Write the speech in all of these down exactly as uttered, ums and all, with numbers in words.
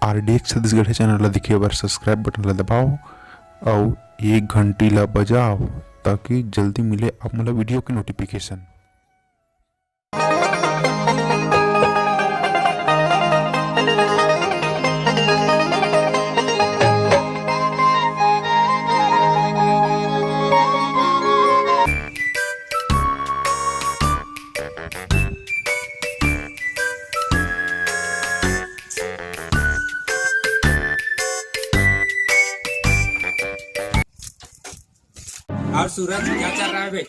RDX Chhattisgarhi channel ला देखे बर सब्सक्राइब बटन ला दबाओ अउ ये घंटी ला बजाओ, ताकि जल्दी मिले आप मन ला वीडियो के नोटिफिकेशन। और सूरज, क्या चल रहा है बे?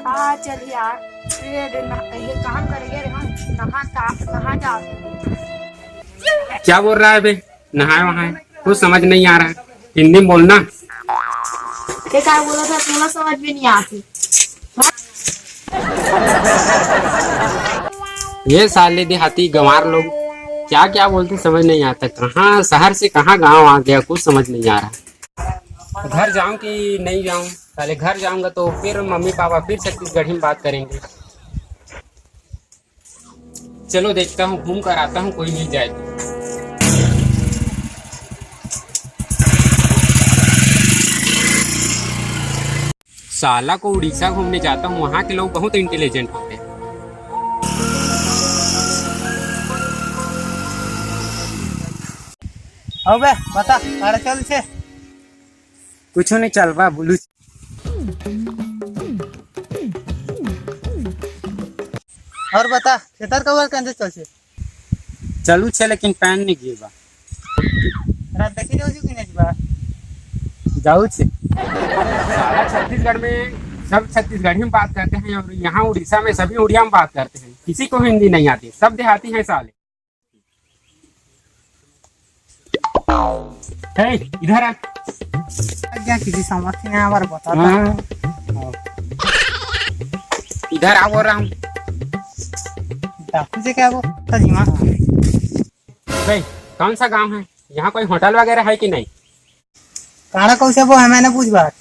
हाँ, चल यार। ये दे ना, ये काम करेंगे रे हम। नहा ता-, नहा जा। क्या बोल रहा है बे? नहाए वहाए, कुछ समझ नहीं आ रहा है। हिंदी में बोलना। ये क्या बोला था, तुम्हें समझ में नहीं आती। ये साले देहाती गंवार लोग क्या क्या बोलते, समझ नहीं आता। कहाँ शहर से कहाँ गांव आ गया, कुछ समझ नहीं आ रहा। घर जाऊं कि नहीं जाऊं? पहले घर जाऊंगा तो फिर मम्मी पापा फिर छत्तीसगढ़ी में बात करेंगे। चलो, देखता हूँ, घूम कर आता हूँ, कोई मिल जाए तो। साला को उड़ीसा घूमने जाता हूँ, वहाँ के लोग बहुत इंटेलिजेंट होते हैं। अबे बता, काड़ा चल छे? कुछो नहीं चल बा, बोलू। और बता, खेतर कबर कैसे चल छे? चलू छे, लेकिन पैन नहीं गिर बा। रात देखी जाऊ कि नहीं बा? जाऊ छे। साला छत्तीसगढ़ में सब छत्तीसगढ़ी में बात करते हैं और यहाँ उड़ीसा में सभी उड़िया में बात करते हैं, किसी को हिंदी नहीं आती, सब देहाती हैं साले। हे, इधर आ। क्या किसी समझ नहीं आ रहा, बता। हाँ। इधर आ, बोल रहा हूँ। डाकू से क्या वो? तो दिमाग। भाई, कौन सा गांव है? यहाँ कोई होटल वगैरह है कि नहीं? काड़ा कौन से वो है, मैंने पूछ बात।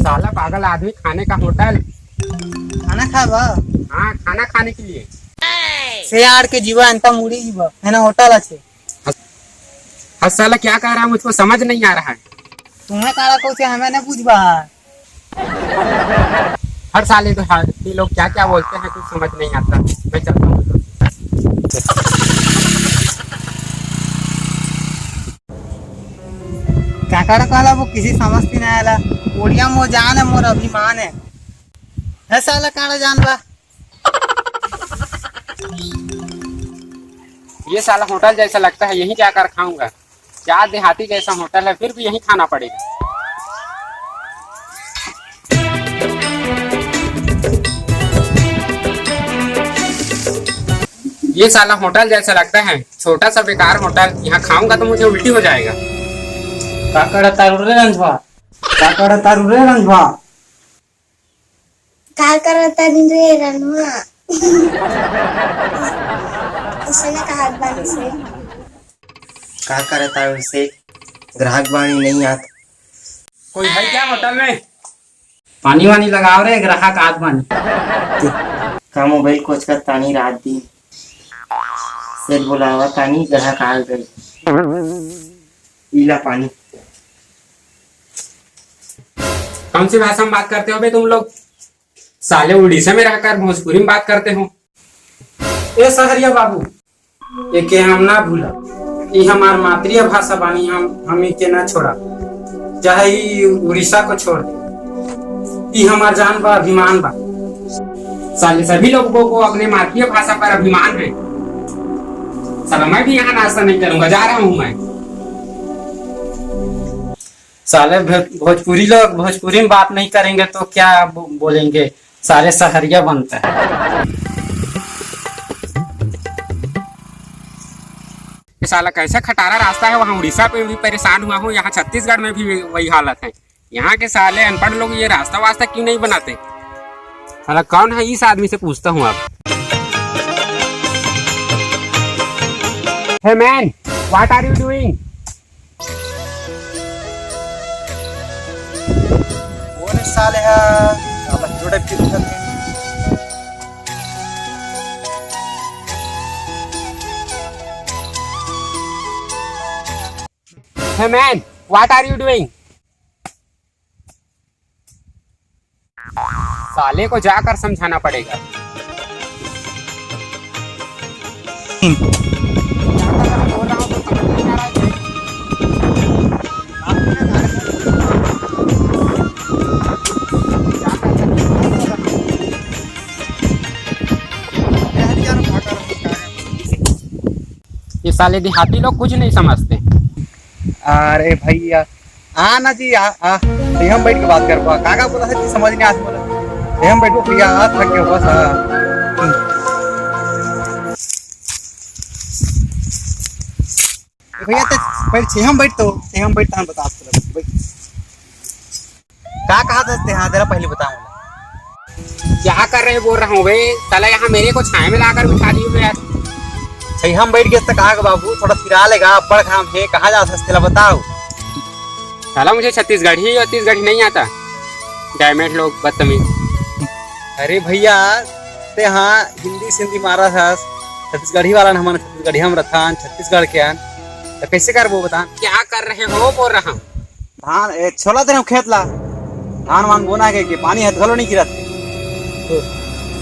साला पागल आदमी, खाने का होटल। खाना खाबा? हाँ, खाना खाने के लिए। से आड़ के जीवा, अंता मुड़ी जीवा, है ना, होटल अच्छे। हाँ, साला क्या कह रहा है, मुझको समझ नहीं आ रहा है। तुम्हें काड़ा कौन से हमें नहीं बुझबा। हर साले तो हर ये लोग क्या क्या बोलते हैं, कुछ समझ नहीं आता। मैं चलता हूँ। काकड़ काला वो किसी समझ भी नहीं आला। ओड़िया मो जान है, मोर अभिमान है। है साला काड़ा जान बा। ये साला होटल जैसा लगता है, यहीं जाकर खाऊंगा। क्या देहाती जैसा होटल है, फिर भी यहीं खाना पड़ेगा। ये साला होटल जैसा लगता है, छोटा सा बेकार होटल। यहाँ खाऊंगा तो मुझे उल्टी हो जाएगा। का करत तारू रे रंजवा? का करत तारू रे रंजवा? का करत तानी रे रंजवा? ऐसे ना कहा बानी से। का करत तारू से? ग्राहक बानी नहीं आत। कोई है क्या होटल में? पानी वानी लगाओ रे, ग्राहक आत बानी। का मोबाइल कोचकत तानी रात दिन। सेठ बुलावा तानी, ग्राहक आ गए। इला पानी। कौन सी भाषा में बात करते हो बे तुम लोग? साले उड़ीसा में रहकर भोजपुरी में बात करते हो। ए सहरिया बाबू, एके हम ना भूला। ई हमार मातृभाषा बानी, हम, हम एके ना छोड़ा, चाहे ई उड़ीसा को छोड़ दे। ई हमार जान बा, अभिमान बा। साले सभी लोगों को अपने मातृभाषा पर अभिमान है। साला मैं भी यहाँ नाश्ता नहीं करूंगा, जा रहा हूँ मैं। साले भो-, भोजपुरी लोग भोजपुरी में बात नहीं करेंगे तो क्या बो-, बोलेंगे? सारे सहरिया बनता है। ये साला कैसा खटारा रास्ता है, वहाँ उड़ीसा पे भी परेशान हुआ हूँ, यहाँ छत्तीसगढ़ में भी वही हालत है। यहाँ के साले अनपढ़ लोग ये रास्ता वास्ता क्यों नहीं बनाते? साला कौन है, इस आदमी से पूछता हूँ अब। Hey man, what are you doing? कौन साले है? अब जोड़े फिर। Hey man, what are you doing? साले को जाकर समझाना पड़ेगा। ये साले देहाती लोग कुछ नहीं समझते। अरे भैया, आ ना जी, आ, आ। ये हम बैठ के बात कर पा। काका बोला था कि समझ नहीं आज बोला। ये हम बैठो भैया, आ थक गए बस, आ। भैया, ते पहले छे हम बैठ तो, छे हम बैठ, तहन बता आप लोग। का कहा था ते? हाँ, जरा पहले बता मोला। क्या कर रहे बोल रहा हूँ बे? साला यहाँ मेरे को छाया में लाकर बिठा दिए हो यार। छे हम बैठ गए तो कहा बाबू, थोड़ा सिरा लेगा, बड़ घाम है, कहाँ जा सकते ला बताओ। साला मुझे छत्तीसगढ़ी, छत्तीसगढ़ी नहीं आता। डायमंड लोग बदतमीज। अरे भैया, ते हाँ हिंदी सिंधी मारा था, छत्तीसगढ़ी वाला न, हमन छत्तीसगढ़ी हम रथन, छत्तीसगढ़ के हन, तो कैसे करबो बता? क्या कर रहे हो बोल रहा हूँ। धान, ए, छोला तेरे खेत ला, धान वान बोना के, के पानी हथ घलो नहीं गिरत।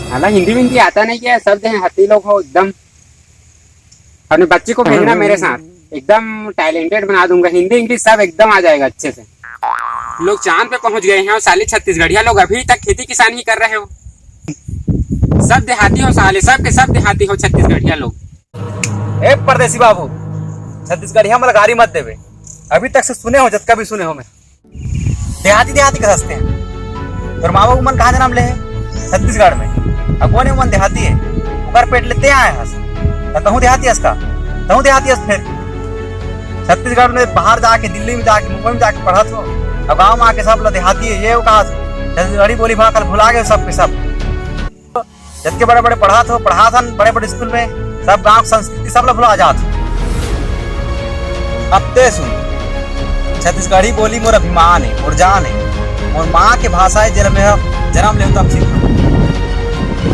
साला हिंदी विंदी आता नहीं क्या? सब देहाती लोग हो एकदम। अपने बच्ची को भेजना मेरे साथ, एकदम टैलेंटेड बना दूंगा। हिंदी इंग्लिश सब एकदम आ जाएगा अच्छे से। लोग चांद पे पहुंच गए हैं और साले छत्तीसगढ़िया लोग अभी तक खेती किसानी कर रहे हो। सब देहाती हो साले, सब के सब देहाती हो छत्तीसगढ़िया लोग। ए परदेसी बाबू, छत्तीसगढ़िया मोला गारी मत देवे। अभी तक से सुने हो, जतका भी सुने हो मैं, देहाती देहाती कस हंसते हैं। तोर माँ बाबू मन कहाँ जन्म ले हे? छत्तीसगढ़ में। अब कोने मन देहाती है, ओकर पेट लेते आए हस। त तहूँ देहाती हस का? तहूँ देहाती हस फिर। छत्तीसगढ़ में बाहर जाके, दिल्ली में जाके, मुंबई में जाके पढ़त हो, अब गाँव में आके सब ला देहाती है, ये वो कहा, छत्तीसगढ़ी बोली भाखा भुला गए सब के सब। जतके बड़े बड़े पढ़ात हो, पढ़ात हन बड़े बड़े स्कूल में, सब गांव के संस्कृति सब ला भुला जात हो। अब ते सुन, छत्तीसगढ़ी बोली मोर अभिमान है, मोर जान है, मोर माँ के भाषा है, जेला मैं जन्म ले तब सीख।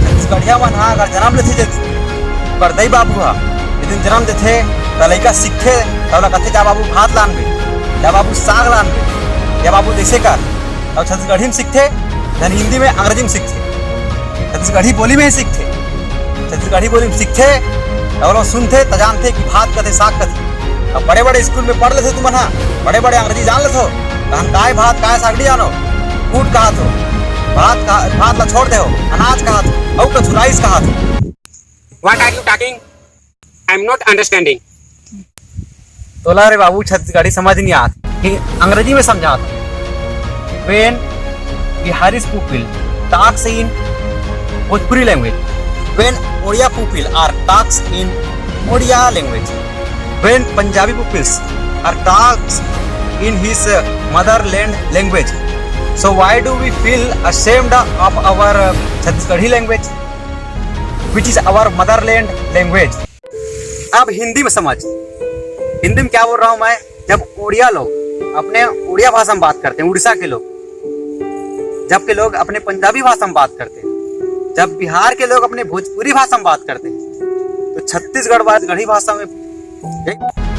छत्तीसगढ़िया मन हा अगर जन्म लेथे जल्दी, ओकर दई बाबू हा यदि जन्म देथे, त लइका सीखथे, त ओला कथे, "जा बाबू भात लान बे, जा बाबू साग लान बे, या बाबू जैसे कर।" अब छत्तीसगढ़ी में सीखथे, धन हिंदी में, अंग्रेजी में सीखथे। छत्तीसगढ़ी बोली में ही सीखथे। छत्तीसगढ़ी बोली में सीखथे, अउ लोग सुनथे त जानथे कि भात कथे, साग कथे। अब बड़े-बड़े स्कूल में पढ़ लेथे तुमन हा, बड़े-बड़े अंग्रेजी जान लेथो, तहन काय भात, काय साग नी जानो। फूड कहाथो, भात कहा-, भात ला छोड़ देहो, अनाज कहाथो, अउ कछु rice कहाथो। What are you talking? I am not understanding. तोला रे बाबू छत्तीसगढ़ी समझ नहीं आत, कि अंग्रेजी में समझात। When Bihari's people talks in Bhojpuri language, when Odia people are talks in Odia language, when Punjabi peoples are talks in his motherland language, so why do we feel ashamed of our Chhattisgarhi language, which is our motherland language? अब हिंदी में समझ, हिंदी में क्या बोल रहा हूँ मैं? जब उड़िया लोग अपने उड़िया भाषा में बात करते हैं, उड़ीसा के लोग, जबकि लोग अपने पंजाबी भाषा में बात करते हैं, जब बिहार के लोग अपने भोजपुरी भाषा में बात करते हैं, तो छत्तीसगढ़ वाले गढ़ी भाषा में।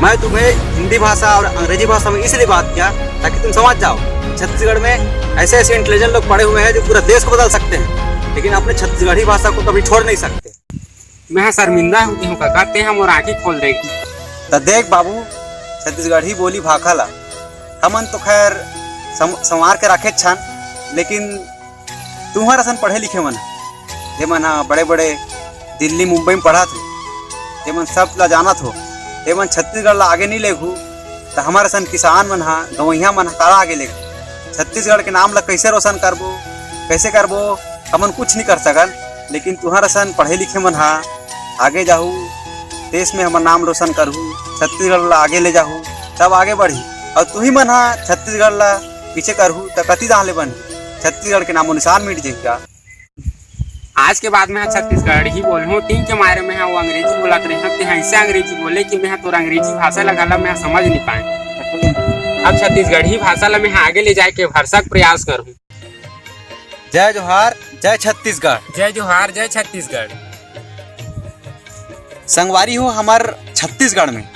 मैं तुम्हें हिंदी भाषा और अंग्रेजी भाषा में इसलिए बात किया ताकि तुम समझ जाओ, छत्तीसगढ़ में ऐसे ऐसे इंटेलिजेंट लोग पड़े हुए हैं जो पूरा देश को बदल सकते हैं, लेकिन अपने छत्तीसगढ़ी भाषा को कभी छोड़ नहीं सकते। मैं शर्मिंदा हूँ, हूँ काका, ते हा मोर आँखी खोल दे। त देख बाबू, छत्तीसगढ़ी बोली भाखा ला हमन तो खैर सम-, संवार के राखे छन, लेकिन तुंहर असन पढ़े लिखे मन, जेमन हा बड़े बड़े दिल्ली मुंबई में पढ़त हो, जेमन सब ला जानत हो, तेमन छत्तीसगढ़ ला आगे नहीं लेगू, त हमर असन किसान मन हा, गवैया मन हा काला आगे लेगू? छत्तीसगढ़ के नाम ला कैसे रोशन करबो, कैसे करबो, हमन कुछ नहीं कर सकन। लेकिन तुंहर असन पढ़े लिखे मन हा आगे जाहू, देश में हमर नाम रोशन करहू, छत्तीसगढ़ ला आगे ले जाहू, तब आगे बढ़ही। और तुही मन हा छत्तीसगढ़ ला पीछे करहू, त कति दाह ले बनही? छत्तीसगढ़ के नामो निशान मिट जही का? आज के बाद मैं हा छत्तीसगढ़ी बोलहूँ, टीम के मारे मैं हा वो अंग्रेजी बोलत रहे, ते हा ऐसे अंग्रेजी बोले कि मैं हा तोर अंग्रेजी भाषा ला घला मैं हा समझ नहीं पाए। अब छत्तीसगढ़ी भाषा ला मैं हा आगे ले जाए के भरसक प्रयास करहूँ। जय जोहार, जय छत्तीसगढ़। जय जोहार, जय छत्तीसगढ़। संगवारी हो, हमर छत्तीसगढ़ में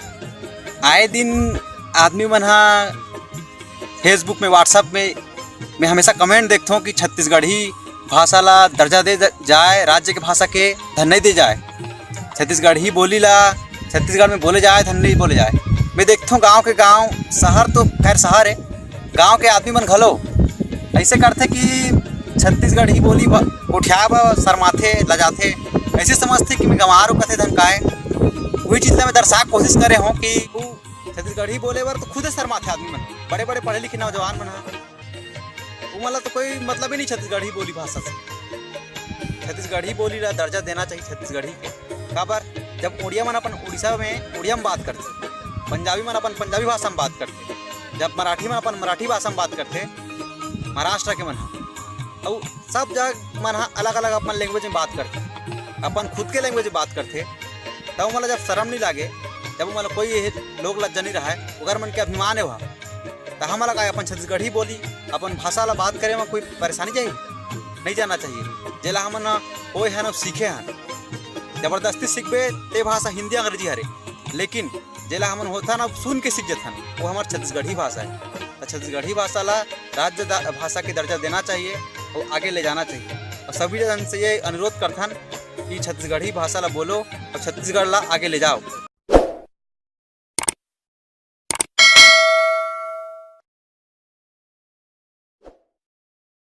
आए दिन आदमी मन ह Facebook में, WhatsApp में, मैं हमेशा comment देखथों कि छत्तीसगढ़ी भाषा ला दर्जा दे ज-, जाए, राज्य के भाषा के धन नहीं दे जाए, छत्तीसगढ़ी बोली ला छत्तीसगढ़ में बोले जाए, धन नहीं बोले जाए। मैं देखथों गांव के गांव, शहर तो खैर शहर है, गांव के आदमी मन घलो ऐसे करथे कि छत्तीसगढ़ी बोली ब-, गोठियाए बर शर्माथे, लजाथे, ऐसे समझथे कि मैं गंवार हूँ कथे धन काय। वही चीज ला मैं दर्शा के कोशिश करे हूँ कि छत्तीसगढ़ी बोले बर तो खुदे शर्माथे आदमी मन, बड़े बड़े पढ़े लिखे नौजवान मन ह, वो मतलब तो कोई मतलब ही नहीं छत्तीसगढ़ी बोली भाषा से। छत्तीसगढ़ी बोली ला दर्जा देना चाहिए छत्तीसगढ़ी के। काबर, जब उड़िया मन अपन उड़ीसा में उड़िया में बात करथे, पंजाबी मन अपन पंजाबी भाषा में बात करथे, जब मराठी मन अपन मराठी भाषा में बात करथे, महाराष्ट्र के मन ह, अउ सब जग मन ह अलग अलग अपन language में बात करथे, अपन खुद के language में बात करथे, तब ओमन ला जब शर्म नहीं लागे, जब ओमन ला कोई ये लोग लज्जा नहीं रहे, ओकर मन के अभिमान है वह, त हमन ला का अपन छत्तीसगढ़ी बोली, अपन भाषा ला बात करे में कोई परेशानी जाही? नहीं जाना चाहिए। जेला हमन होए हन अउ सीखे हन, जबरदस्ती सीखबे ते भाषा हिंदी अंग्रेजी हरे, लेकिन जेला हमन होथन अउ सुन के सीख जथन, वो हमर छत्तीसगढ़ी भाषा है। त छत्तीसगढ़ी भाषा ला राज्य दा-, भाषा के दर्जा देना चाहिए अउ आगे ले जाना चाहिए। अउ सभी जन से ये अनुरोध करथन कि छत्तीसगढ़ी भाषा ला बोलो अउ छत्तीसगढ़ ला आगे ले जाओ।